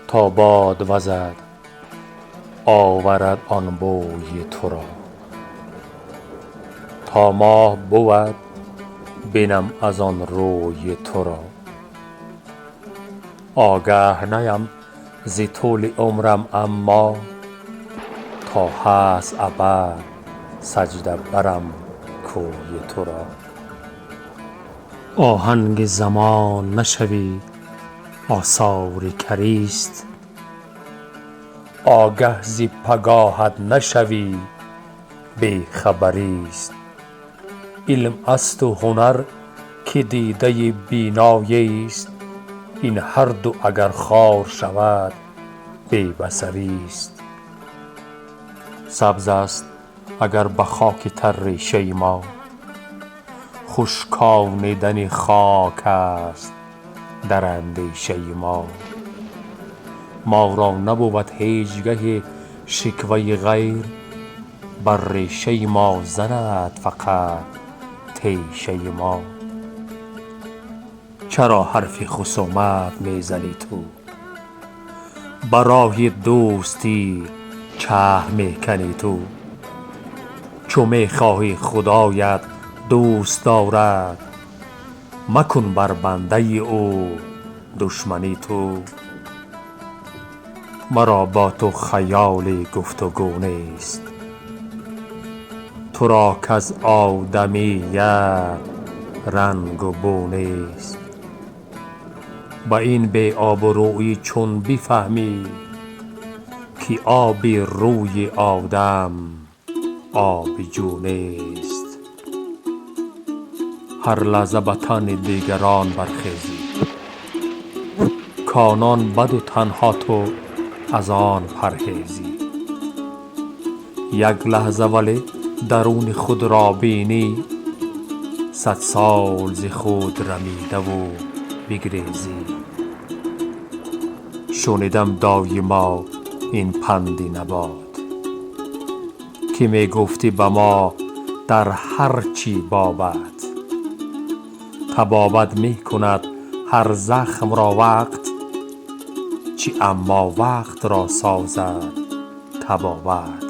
تا باد وزد آورد آن بوی تو را. تا ماه بود بینم از آن روی تو را. آگه نیم ز طول عمرم اما تا هست ابد سجده برم کوی تو را. آهنگ زمان نشوی آثار کریست. آگه ز پگاهت نشوی بی خبریست. علم است و هنر که دیده بینایی است. این هر دو اگر خوار شود بی بصریست. سبز است اگر به خاک تر ریشه ما. خشکانیدن خاک است در اندیشه ما. ما را نبود هیچگهی شکوه غیر. بر ریشه ما زند فقط تیشه ما. چرا حرف خصومت می زنی تو؟ به راه دوستی چه می کنی تو؟ چو می خواهی خدایت دوست دارد، مکن بر بنده او دشمنی تو. مرا با تو خیال گفت و گو نیست. تو را کز آدمیت رنگ و بو نیست. به این بی آبرویی چون بفهمی که آب روی آدم آب جو نیست. هر لحظه به طعن دیگران برخیزی، کآنان بد و تنها تو از آن پرهیزی. یک لحظه ولی درون خود را بینی، صد سال ز خود رمیده و بگریزی. شنیدم دایما این پند نبات که می گفتی به ما در هر چی بابت. طبابت می کند هر زخم را وقت، چه اما وقت را سازد طبابت.